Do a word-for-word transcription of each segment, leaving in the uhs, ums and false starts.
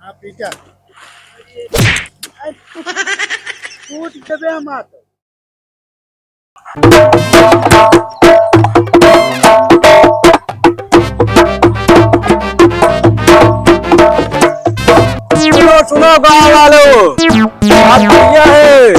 हाँ, पीटा। टूट देबे हम हाथ। सुनो, सुनो गाँव वालों, बात बढ़िया है।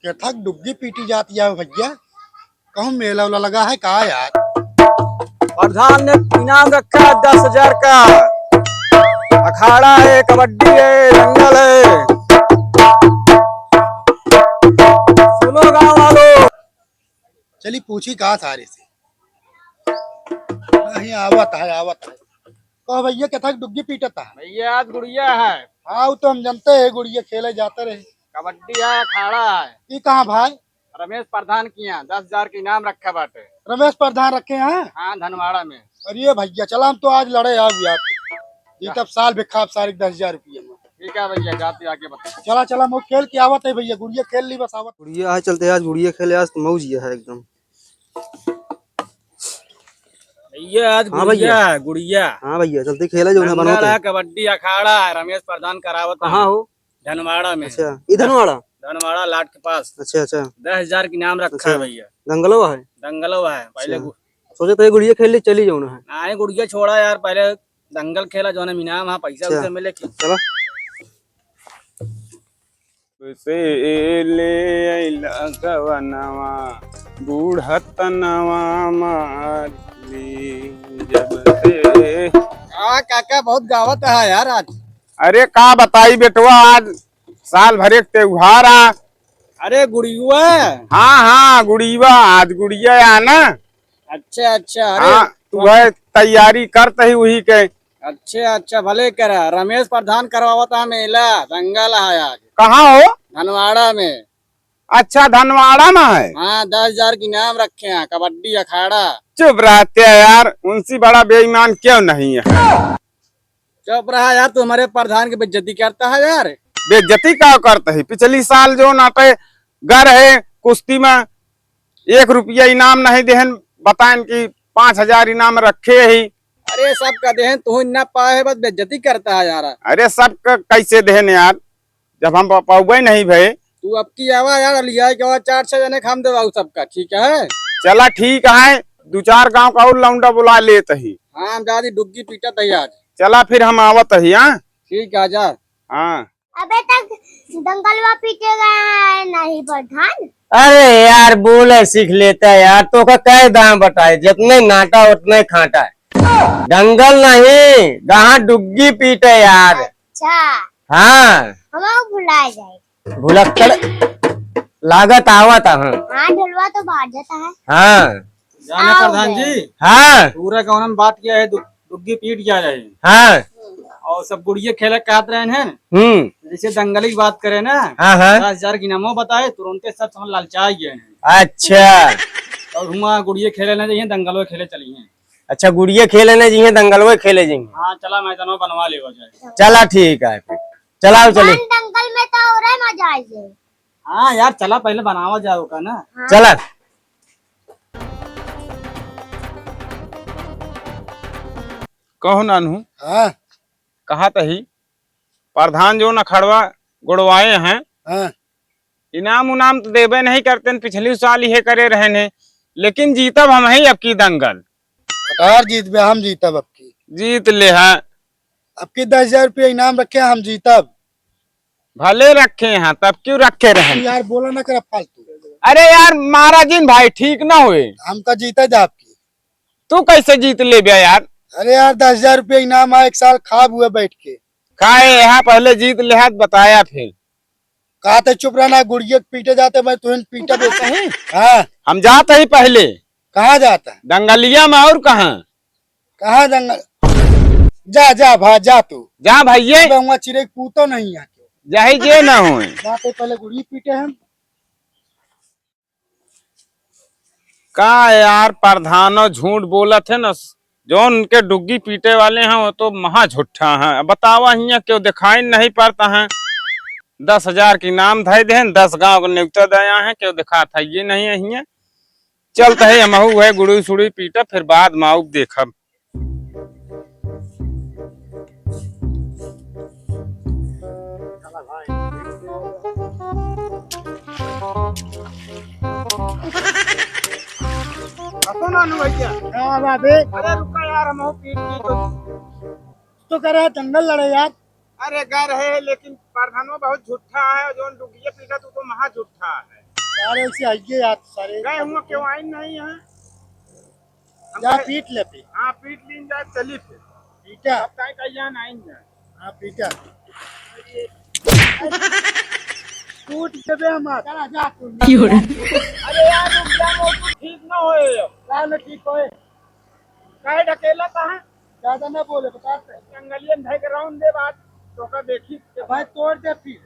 केथक डुग्गी पीटी जाती है भैया, कहूँ मेला उला लगा है का यार? प्रधान ने इनाम रखा है दस हजार का, अखाड़ा है, कबड्डी है, दंगल है। सुनो गाँव वालों, चली पूछी का सारे से। नहीं, आवत है, आवत है। कहो भैया, केथक डुग्गी पीटत है? भैया, आज गुड़िया है। हाँ, वो तो हम जानते हैं, गुड़िया खेले जाते रहे। कबड्डी है, अखाड़ा है। ई कहाँ भाई? रमेश प्रधान के यहाँ दस हजार के इनाम रखा बाटे। रमेश प्रधान रखे हैं? हाँ, धनवाड़ा में। अरे भैया, चला, हम तो आज लड़े आओ यार। जीतब साल भिखाब सारे दस हजार रुपये में। ठीक है भैया, जाते आके बता। चला, चला, मऊ खेल के आवत है भैया, गुड़िया खेल ली बस आवत। गुड़िया है, चलते हैं आज गुड़िया खेले, आज तो मौज ही है एकदम। भैया, आज हाँ गुड़िया भैया। है, गुड़िया। हाँ भैया, चलते खेला जो ना दंगल बनाते है, हैं। कबड्डी अखाड़ा है, रमेश प्रधान करावत है। कहाँ हो? धनवाड़ा में। अच्छा, ई धनवाड़ा? धनवाड़ा लाट के पास। अच्छा, अच्छा। दस हजार के इनाम रखा अच्छा। है भैया। दंगलो है? दंगलो है। पहले अच्छा। गु- सोचे तो ये गुड़िया खेल ली, चली जाओ ना है। नहीं, गुड़िया छोड़ा यार, पहले दंगल खेला, जो है इनाम है, पैसा अच्छा। उसे मिले कि चला। से ले अइला गवनवा, बूढ़तनवा मार ली जब से। का काका बहुत गावत है यार आज। अरे का बताई बेटवा, आज साल भर एक त्योहार आ। अरे गुड़ियुआ। हाँ, हाँ, गुड़ियुआ, आज गुड़िया आ ना। अच्छा, अच्छा, अरे हाँ, तू है तैयारी करत ही वही के। अच्छा, अच्छा, भले करा। रमेश प्रधान करवावत है मेला, दंगल है आज। कहाँ हो? धनवाड़ा में। अच्छा, धनवाड़ा में है? हाँ, दस हजार के इनाम रखे हैं, कबड्डी अखाड़ा। चुप रहते हैं यार, उनसे बड़ा बेईमान क्यों नहीं है? चुप रहा यार, तू हमारे प्रधान की बेइज्जती करता है यार। बेइज्जती का करता है? पिछली साल जो नाटे गर है कुश्ती में, एक रुपया इनाम नहीं देहन, बताएन कि पाँच हजार इनाम रखे ही। अरे सबका देहन, तू ना पाए, बस बेइज्जती करता है यार। अरे सबका कैसे देहन यार, जब हम प-, पौबे नहीं भए। तू अब की आवा यार, लिया के आवा, चार छह जने खाम देवा उ सबका, ठीक है? चला ठीक है, दो चार गांव का और लौंडा बुला लेत ही। हाँ, हम जादी डुग्गी पीटत ही आज। चला फिर हम आवत ही, हाँ? ठीक है, जा। हाँ। अबे तक दंगलवा पीटे गए हैं नहीं प्रधान। अरे यार, बोले सीख लेता है यार, तो का कह दाम बताए, जितने नाटा उतने खाटा है। दंगल नहीं, कहाँ डुग्गी पीटे यार। अच्छा। हाँ। हम भुला जाए। भुलक्कड़ लागत आवत है। हाँ, ढोलवा तो बाजत है। हाँ। जाने आओ प्रधान बे। जी, हाँ। पूरा गाँव में बात किया है, दु-, डुग्गी पीट गया रहे। हाँ। और सब गुड़िया खेले कहत रहे हैं। हम्म। जैसे दंगली की बात करे ना, हाँ, हाँ। दस हजार की नमो बताए, तुरंते सब समझ लालचा गए हैं। अच्छा। और हुआ गुड़िया खेले ना जाइए, दंगलवा खेले चली हैं। अच्छा, गुड़िया खेले ना जाइए, दंगलवा खेले जाइए। हाँ, चला मैदानवा बनवा ले हो जाए। चला ठीक है फिर, चलाओ चली। दंगल में तो और मजा आई है। हाँ यार, चला पहले बनावा जाओ का ना। हाँ। चला। कहो नानू। हाँ। कहा तही, प्रधान जो अखाड़वा गोड़वाए हैं, हाँ। इनाम उनाम तो देबे नहीं करते हैं, पिछली साल ये करे रहे हैं, लेकिन जीतब हम ही अब की दंगल। सरकार जीतबे, हम जीतब अब की। जीत ले है। अब की दस हजार रुपया इनाम रखे, हम जीतब। भले रखे हैं, तब क्यों रखे रहे? यार, बोला ना करा फालतू। अरे यार, मारा जिन भाई, ठीक ना होए। हमका जीते जा आपकी। तू कैसे जीत लेबे यार? अरे यार, दस हजार रुपया इनाम है, एक साल खाब हुए बैठ के। खाए यहाँ पहले जीत ले हाथ बताया फिर। कहा थे चुप रहना, गुड़िया के पीटे जाते, मैं तुरंत पीटा देता। नहीं। हाँ। हम जाते ही पहले। कहाँ जाता? दंगलिया में और कहाँ? कहाँ जंगल? जा, जा, भा, जा तू। जा भैये। अबे, वहाँ चिरे पूतो नहीं है। जाही जे ना होए। बात है, पहले गुड़ी पीटे हम। का यार, प्रधानो झूठ बोलत है ना, जो उनके डुग्गी पीटे वाले हैं, वो तो महा झूठा है। अब बतावा, हियाँ क्यों दिखाई नहीं पड़ता है? दस हजार के इनाम धइ देहेन, दस गाँव के नेवता दया है, केहू देखात है ये नहीं है हियाँ। चलत है, हमहू है गुड़ुई सुड़ुई पीटब, फिर बाद में आउब देखब। हतो नानू भैया। का बात है? अरे रुका यार, हमहू पीट पीट तो करे जंगल लड़े यार। अरे गए रहे, लेकिन प्रधानो बहुत झूठा है, जौन डुगिया पीटा तू तो महा झूठा है। सारे ऐसे आइए यार, सारे। गए हुआ क्यों आई नहीं है? हम जा कहे पीट ले फिर। हाँ, पीट लीन जाए, चली फिर। पीटा। अब काहे का यहाँ नहीं है? हाँ, पीटा। टूट देबे हमार। चला जा तू। क्यों रे? अरे यार, रुक जा, वो तो ठीक ना होए। का ना ठीक होए? काहे ढकेला कहाँ? ज्यादा ना बोले, बता दे। जंगलियन धै के राउंड दे बात, तोका देखी। भाई तोड़ दे फिर।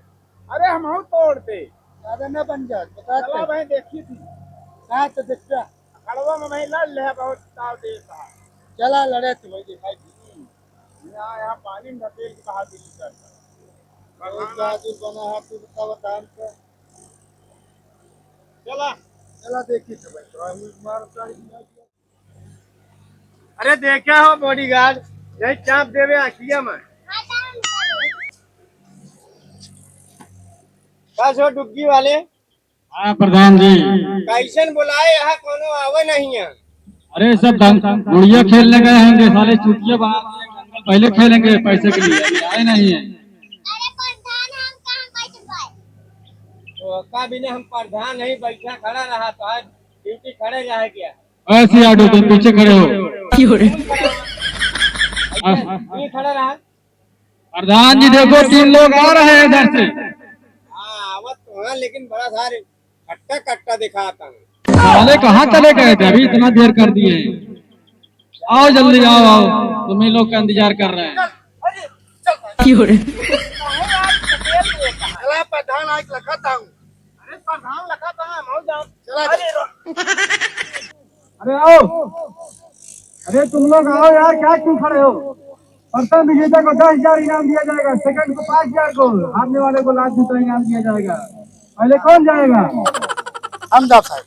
अरे हमहू तोड़ दे। ज्यादा ना बन जा, बता चला दे। भाई देखी थी। कहाँ तो देखता? खड़वा में भाई लड़ ले, बहुत ताव देता है। चला लड़े तो भाई दिखाई दी। यहाँ, यहाँ पानी में ढकेल के बाहर दिल्ली करता। बहुत बहाना। जादू बना है, तू बता, बता हमको। चला। चला देखी तो भाई, तो हम मार काढ़ी ना। अरे देखे हो बॉडीगार्ड, नहीं चाप देवे आखिया में। का सो डुग्गी वाले? हाँ प्रधान जी। कैसन बुलाए, यहाँ कोनो आवे नहीं है। अरे सब ढंग गुड़िया खेलने गए होंगे साले, चुतिया बना, पहले खेलेंगे पैसे के लिए, अभी आए नहीं है। अरे प्रधान, हम कहाँ बैठ पाए? तो का बिना हम प्रधान नहीं बैठा, खड़ा रहा तो आज ड्यूटी खड़े रहे क्या? ऐसे यार, तुम पीछे खड़े हो। क्यों रे? हाँ। ये खड़ा रहा। प्रधान जी देखो, तीन लोग आ रहे हैं इधर से। हाँ, आवत तो है, लेकिन बड़ा सारे कट्टा कट्टा दिखाता है। साले कहाँ चले गए थे, अभी इतना देर कर दिए। आओ जल्दी, आओ, आओ, तुम्ही लोग का इंतजार कर रहे हैं। क्यों रे? चला प्रधान, आज लखत हूँ। अरे प्रधान लखत हूँ, हम जाओ। चला। अरे रो-, अरे आओ, अरे तुम लोग आओ यार, क्या क्यों खड़े हो? प्रथम विजेता को दस हजार इनाम दिया जाएगा, सेकंड को पाँच हजार को, हारने वाले को लाख रुपए इनाम दिया जाएगा। पहले कौन जाएगा? हम जात है।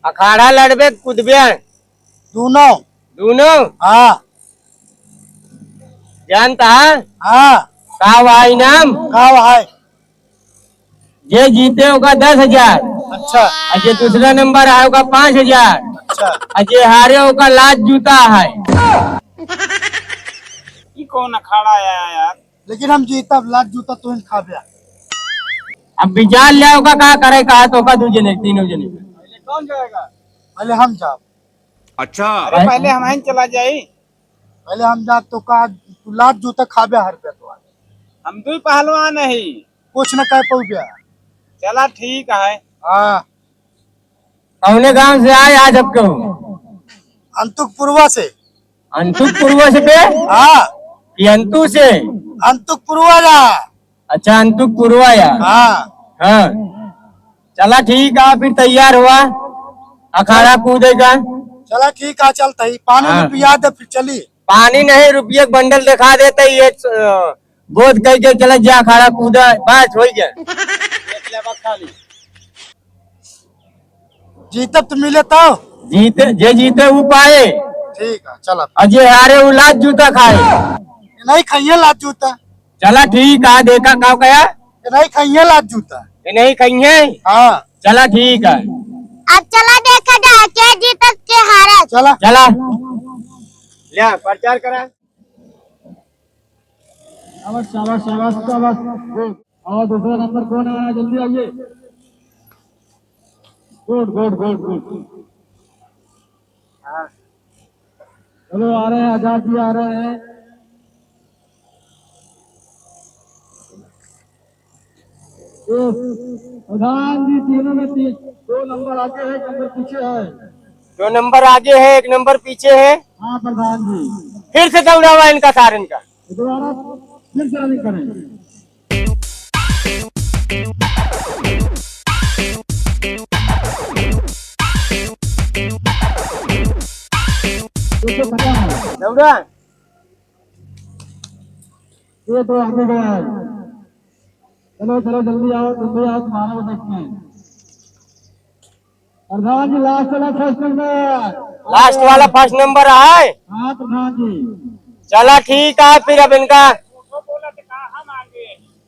अखाड़ा लड़बे, कूदबे? दोनों। दोनों? हाँ। जानता है? हाँ। का वहा इनाम? का वहा है? जे जीते ओका दस हजार। अच्छा। और जे दूसरा नंबर आए ओका पाँच हजार। अच्छा। और जे हारे ओका लात जूता है। ई कौन अखाड़ा आया यार? लेकिन हम जीतब, लात जूता तुहिन खाबे। अब विचार ले ओका का करे, कहा तो ओका दू जने, तीनों जने। पहले कौन जाएगा? पहले हम जाब। अच्छा। अरे पहले हम ही चला जाई। पहले हम जाब तो का तू लात जूता खाबे हर पे तो। हम दुई पहलवान ही। कुछ न कह पउबे। चला ठीक है। हाँ। कौने गांव से आए आज आपके हो? अंतुकपुरवा से। अंतुकपुरवा से बे? हाँ। कि अंतु से? अंतुकपुरवा जा। अच्छा, अंतुकपुरवा या? हाँ। हाँ। चला ठीक है, फिर तैयार हुआ अखाड़ा कूदे का। चला ठीक है, चलता ही पानी हाँ। में पिया दे, फिर चली। पानी नहीं, रुपये के बंडल दिखा देते, ये, अ, बोध कह के चला जा, अखाड़ा कूदा, बस हो गया। जीतब तो मिले तो। जीते, जे जीते वो पाए। ठीक है, चला। और जे हारे वो लात जूता खाए। नहीं खाइए लात जूता। चला ठीक है, देखा का कहा? नहीं खाइए लात जूता। ये नहीं खाइए? हाँ। चला ठीक है। अब चला देखा जाए के जीतत के हारत। चला। चला। ले प्रचार करा। शाबाश, शाबाश, शाबाश, शाबाश। गुड। और दूसरा नंबर कौन आया? जल्दी आइए। गुड, गुड, गुड, गुड। हाँ। चलो, आ रहे हैं, आजाद जी आ रहे हैं। ये प्रधान जी, तीनों में तीन, दो नंबर आगे है, एक नंबर पीछे है। दो नंबर आगे है, एक नंबर पीछे है। हाँ प्रधान जी। फिर से दौड़ावा इनका सारन का। दोबारा फिर से रनिंग करें। दौड़ा। ये तो आगे गया है। चलो, चलो, जल्दी आओ, जल्दी आओ, तुम्हारा वो देखते हैं। प्रधान जी, लास्ट वाला फर्स्ट नंबर। लास्ट वाला फर्स्ट नंबर है। हाँ, प्रधान जी। चला, ठीक है, फिर अब इनका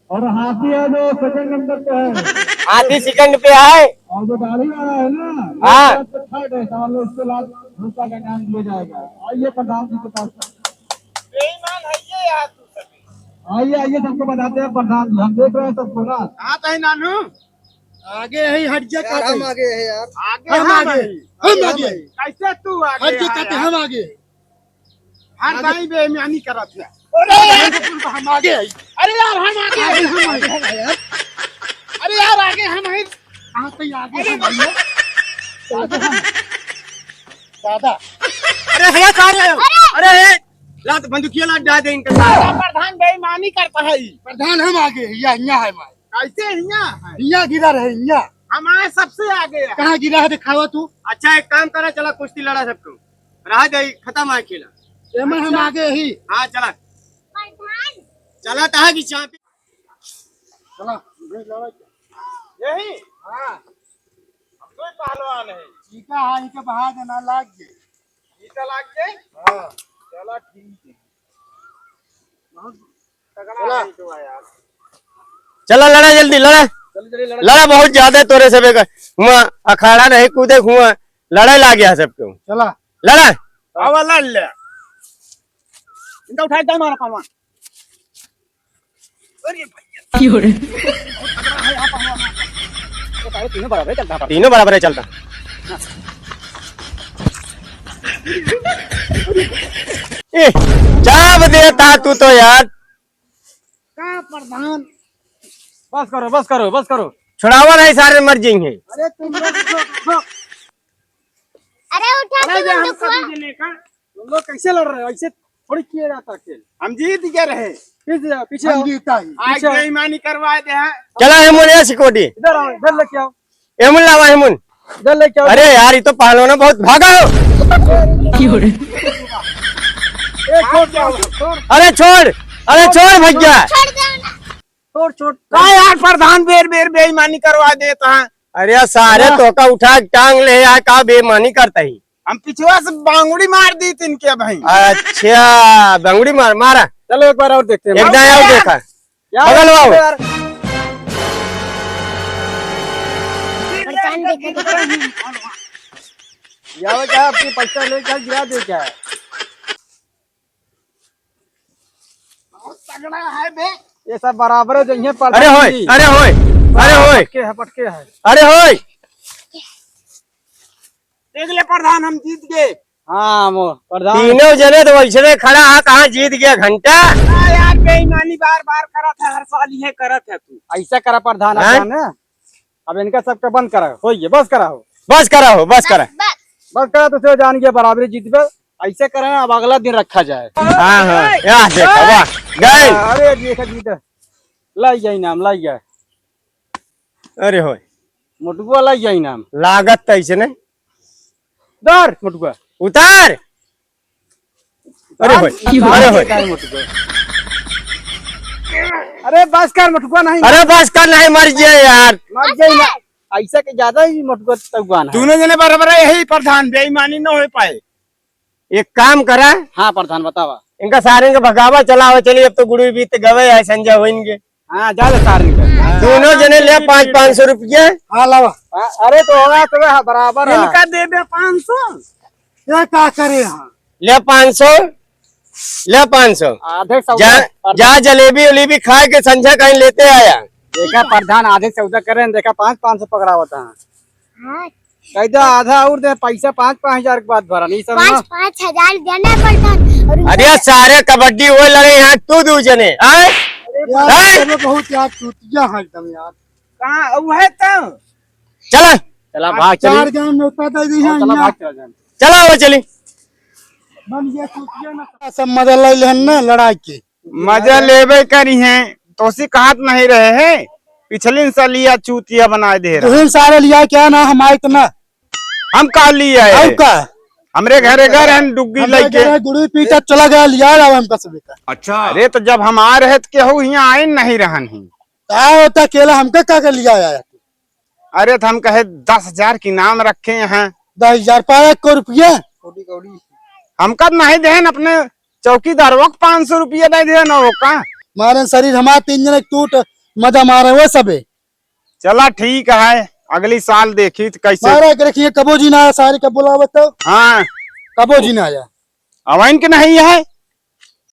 और हाथी है जो सेकंड नंबर पे है। हाथी सेकंड पे है। और जो दाढ़ी वाला है ना, हाँ। वो तो थर्ड है, समझ लो, उसको लास्ट दूसरा का इनाम दिया जाएगा। आइए प्रधान जी के पास। बेईमान है ये यार, तू सभी। आइए, आइए, सबको बताते हैं प्रधान जी, हम देख रहे हैं सबको ना। कहाँ पे है नानू? आगे है, हट जा, यार, हम आगे हैं यार। आगे हम आगे हैं। हम आगे। कैसे तू आगे हट जा, है कहते यार? हम आगे। हर आगे। दाई बेईमानी करत है। अरे यार, हम आगे हैं। अरे यार, हम आगे हैं। आगे हम आगे हैं यार। अरे यार, आगे हम हैं। कहाँ पे आगे हम हैं? आगे हम। दादा। अरे भैया, कहाँ गए हो? अरे, हे, ला तो बंदूकिया ला, डाल दे इनके साथ। प्रधान बेईमानी करता है। प्रधान हम आगे हैं, यहाँ, यहाँ है भाई। कैसे हियाँ है? हियाँ गिरा रहे, हियाँ। हमारे सबसे आगे है। कहाँ गिरा है, दिखावा तू। अच्छा, एक काम करा, चला कुश्ती लड़ा सबको। रहा दे, खत्म है खेला। एमे हम अच्छा। आगे ही। हाँ, चला। चला, तहा की चाबी। चला, यही लड़ा क्या? यही? हाँ। हम तो ही पहलवान है। ठीक है, हाँ, इनके बहा देना, लाग गए। ईटा लाग गए? हाँ। चला, ठीक है। बहुत तगड़ा चला। है तो यार। चला, लड़ा जल्दी, लड़ा। चल, चल, लड़ा। लड़ा बहुत ज्यादा है तोरे से बेकार। हुआ अखाड़ा नहीं कूदे, हुआ लड़ाई लाग गया सबके। चला। लड़ा। आवा, लड़ ले। इनका उठा के मारा पहलवान। अरे भैया। क्यों रे? बहुत तगड़ा है यहाँ पहलवान। ये सारे तीनों बराबर ही चलता है। तीनों बराबर ही चलता। ए, जाब देता तू तो यार। का प्रधान? बस करो, बस करो, बस करो। छुड़ावा नहीं, सारे मर जाएंगे। अरे तुम लोग, लोग, लोग। अरे उठा अरे तुम ये हम बंदूकवा। कभी देने का? तुम लोग कैसे लड़ रहे हो? ऐसे थोड़ी किया जाता खेल। हम जीत गए रहे। पीछे जाओ, पीछे हम आओ। जीता ही। आज पीछे आओ। बेईमानी करवा दे हैं। चला हेमुन, ए सिक्योरिटी। इधर आओ, इधर लेके आओ। हेमुन लावा हेमुन। इधर लेके आओ। अरे यार, ये तो पहलवान बहुत भागा हो। क्यों रे? ए, छोड़, छोड़, छोड़। अरे छोड़, अरे छोड़ भैया। छोड़ दो ना। छोड़, छोड़। का यार प्रधान बेर बेर बेईमानी करवा देता है। अरे सारे हाँ। तोका उठा के टांग ले आए, का बेईमानी करता ही? हम पिछवा से बांगुड़ी मार दी थी इनके भाई। अच्छा, बांगुड़ी मार, मारा। चलो एक बार और देखते हैं। एक दाएं और देखा। यार, बगल वाओ। यार। पहचान देखे तो क्या है? यार क्या आपकी पैसा लेकर गिरा दे क्या? बहुत तगड़ा है बे। ये सब बराबर हो जाइए, अरे होय, अरे होय, अरे हाँ, होय। पटके है, पटके है। अरे होय। देख ले प्रधान, हम जीत गए। हाँ, वो प्रधान। तीनों जने तो वैसने खड़ा है, कहाँ जीत गया घंटा? ना यार, बेईमानी बार बार करत है, हर साल ये करत है तू। ऐसा करा प्रधान, हैं? प्रधान है। अब इनका सबका बंद करा, होइए, बस करा हो। बस करा हो, बस करा। बस। बस करा तो से जान गया बराबरी जीत पे। ऐसे करें, अब अगला दिन रखा जाए। हाँ, हाँ, या देखा, वाह, गए। अरे, देखा जीत। लाई गया इनाम, लाई गया। अरे होय। मोटुआ लाई गया इनाम। लागत तो ऐसे नहीं। दर, मोटुआ। उतार। अरे होय, अरे होय। अरे बस कर मोटुआ, नहीं। अरे बस कर, नहीं मर जाए यार। मर जाए ना। ऐसा के ज्यादा ही मोटुआ तगवान है। दोनों जने बराबर है, यही प्रधान, बेईमानी न हो पाए। एक काम करा। हाँ प्रधान, बतावा। इनका सारे के भगावा, चलावा, चलिए, अब तो गुड़ू बीत गवे है, संजय हो इनके। हाँ, जा ले सारे के। दोनों जने ले पाँच, पाँच सौ रुपये। हाँ, लावा। हाँ, अरे तो होगा तो बराबर है। इनका दे दे पाँच सौ। ये का करे यहाँ? ले पाँच सौ, ले पाँच सौ। आधे सौदा जा, प्रधान। जा जलेबी उलेबी खा के संझा कहीं लेते आया। देखा प्रधान आधे सौदा करें, देखा पाँच, पाँच सौ पकड़ावत है। हाँ। कह दो आधा और दे, पैसा पाँच, पाँच हजार के बाद भरा, नहीं समझा? पाँच, पाँच हजार देना प्रधान। और अरे सारे कबड्डी वो लड़े यहाँ, तू दू जने, आए? अरे आए? बाप रे, बहुत यार चूतिया है एकदम यार। कहाँ, वो है तो? चला। चला, भाग चली। चार जन में उतना दे दी है चला, यहाँ। भाग चला जान। चला, वो चली। मन ये चूतिया ना। सब मजा ले लेहन ना लड़ाई के। मजा लेबे करी हैं, तोसी कहत नहीं रहे हैं, पिछलिन साल लिया चूतिया बनाए दे रहा। तुहिन सारे लिया क्या ना, हम आए तो ना। हम का लिए आए? हम का? हमरे घरे घर हैं डुग्गी हमरे लइके। घर है, गुड़ी पीटा चला गया, लिया रहा हम कसबे का। अच्छा। अरे तो जब हम आ रहे तो केहू हियाँ आए नहीं रहन ही। का होता केला, हमका का कर लिया आया तू? अरे, तो हम कहे दस हजार के नाम रखे हैं। दस हजार पाया, एक को रुपया? हमका तो नहीं देन, अपने चौकीदारवा को पाँच सौ रुपया नहीं देन, वो का? मारे शरीर हमार तीन जने टूट, मजा मारे हुए सबे। चला ठीक है, अगली साल देखी तो कैसे। मारा के रखिए, कबो जी ना आया, सारे कब बुलावे तो? हाँ। कबो जी ना आया। अवैन के नहीं है।